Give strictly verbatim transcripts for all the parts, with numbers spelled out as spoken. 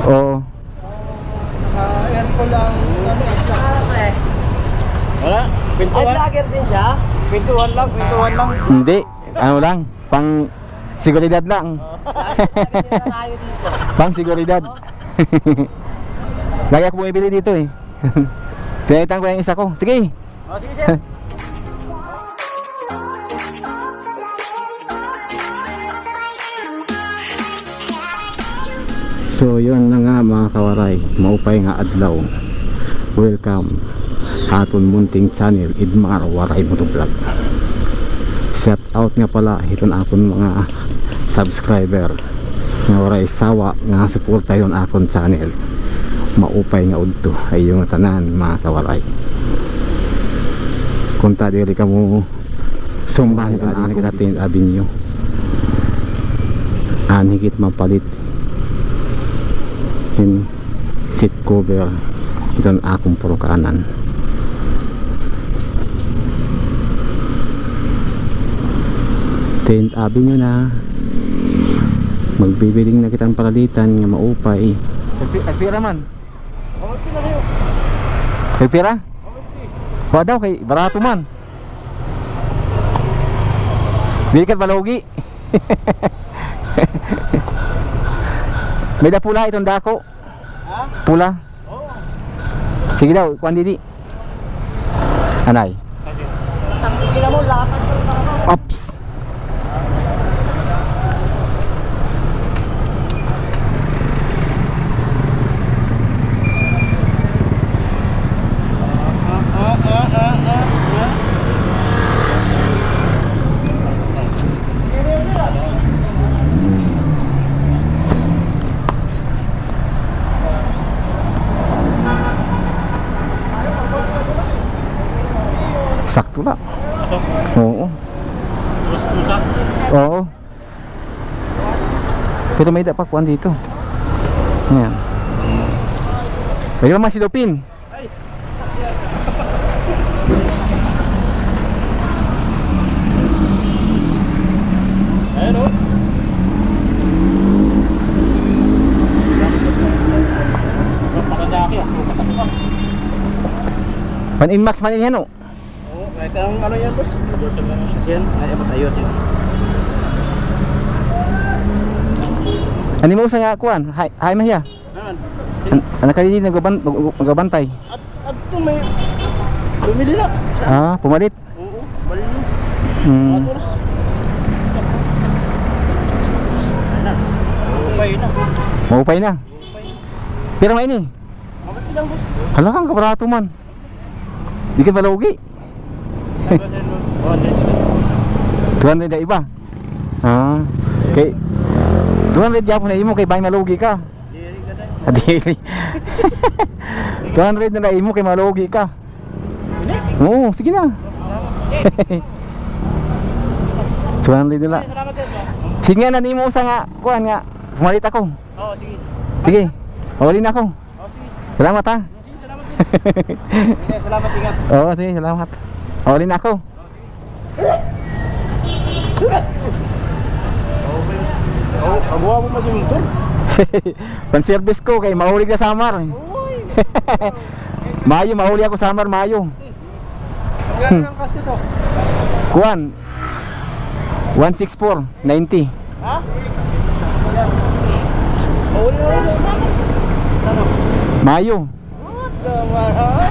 Oo. Naka-aircon lang, ano, isla. Ah, okay. Wala. Ay, pintuan. Vlogger din siya? Pintuan lang, pintuan lang. Hindi. Ano lang. Pang seguridad lang. Vlogger din tayo dito. Pang seguridad. Lagi ako bumibili dito eh. Pinalitan ko yung isa ko. Sige. Oh, sige, sir. So, yun na nga, mga kawaray, maupay nga adlaw. Welcome ha aton munting channel, Idmar Waray Motovlog. Shout out nga pala hiton akon mga subscriber nga waray sawa nga suporta hiton akon channel. Maupay nga udto ha iyo ngatanan, mga kawaray. Kunta diri kamo sumbahan, anhi kita Tenth Avenue. Anhi kita mapalit hin seat cover hiton akon purukanan. Tenth Avenue na. Magbibiling na kita hin paralitan nga maupay. Tagpi-, tagpira man? Tagpira? Wa daw kay barato man. Dili ka malugi. May-ada pula iton dako. Ha? Pula. Oo. Sige daw, kuan didi. Anay. Sige. Ops. Sakto la. Sakto. Oo. Terus pusa. Oo. Pero may-ada pa kuan dito. Ayan. Ayun naman si Lupin. Ayan, oh. Maganda aki, ah. Pan Inmax man ini, ano? Oo, kahit anong ano yan, boss. Ayos yan. Ay, mas ayos yan. Ano mo usa nga kuan? Hay, hay, mahiya. An-, an-, nakadidi, nagaban-, nag-, nagabantay. At, adto may bumili na. Ah, pumalit? Oo, bali na. Hmm. Mga tulos. Ayan na. Maupay na. Maupay na. Maupay na. Pira man ini? Maupay lang, boss. Hala, kabarato man. Di ka malugi. Two hundred na iba. Ah. Kay two hundred gihapon na imo kay bangin malugi ka. Dili ka na. Ah, dili. Two hundred na la imo kay malugi ka. Ini? Oo, sige na. Two hundred na la. Salamat, sir. Sige nga na nimo usa nga kuan nga pumalit ako. Oo, sige. Sige. Mauli na ako. Oo, sige. Salamat, ha. Sige, salamat, sir. Sige, salamat, ingat. Oo, sige, salamat. Mauli na ako. Oh, agwa mo pa si Munton. Pan-service ko kay mauli ka Samar. Uy. Mayo, mauli ako Samar, Mayo. Magkano ang cash nito? Kuan. One six four ninety. Ha? Mauli na ako. Ano? Mayo. What the, ah?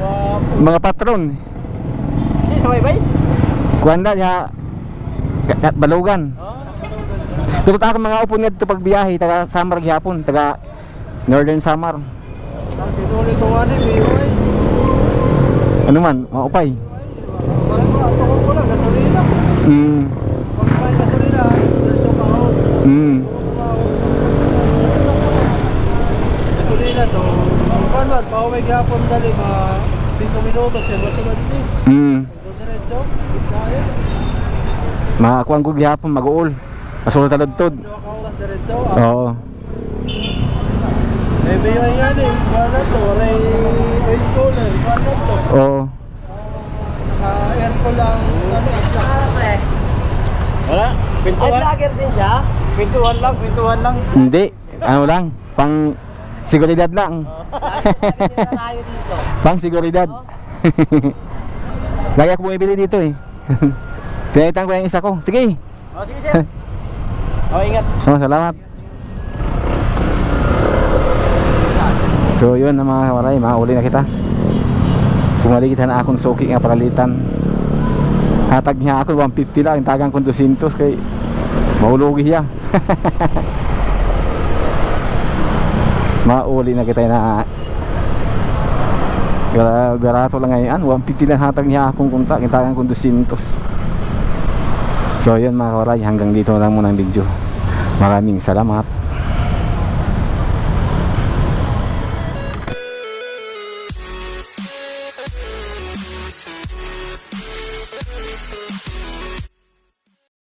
Gwapo. Mga patron. Di sa Baybay? Kuan na, diha, ka-, ka-, Balugan. Ah, Balugan. Pero ta akon mga upod ngadto pagbiyahe, taga Samar gihapon, taga Northern Samar. Ah, tinuloy ko nga ni, Mihoy. Ano man, maupay. Parang mga tukol ko lang, gasolina. Mm. Pag may gasolina, diretso ka, oh. Mm. Gasolina to. Ang kuwan man, pauwi gihapon dali, mga singko minutos, yan, masunod ni. Mm. Diretso, diretso. Mga kuwan ko gihapon, mag-uol. Pasulod-taludtod. Duha ka oras diretso, ah. Oo. Eh, biya nga ni, kuha na to, waray oil cooler, kuha na to. Oo. Naka-aircon lang, ano, isla. Ah, okay. Wala, pintuan. Ay, vlogger din siya? Pintuan lang, pintuan lang. Hindi. Ano lang, pang seguridad lang. Pang seguridad. Lagi ako bumibili dito eh. Pinalitan ko yung isa ko. Sige. O, sige, sir. O, ingat. O, salamat. So, yun na, mga kawaray, mauli na kita. Pumali kita na akon suki nga palalitan. Hatag niya ako one fifty lang, tagan ko dosyentos kay maulugi hiya. Mauli na kita na. Gra-, barato lang ngay-an, one fifty lang hatag niya akon kunta, kintagan ko dosyentos. So, yun, mga kawaray, hanggang dito na lang muna ang video. Maraming salamat.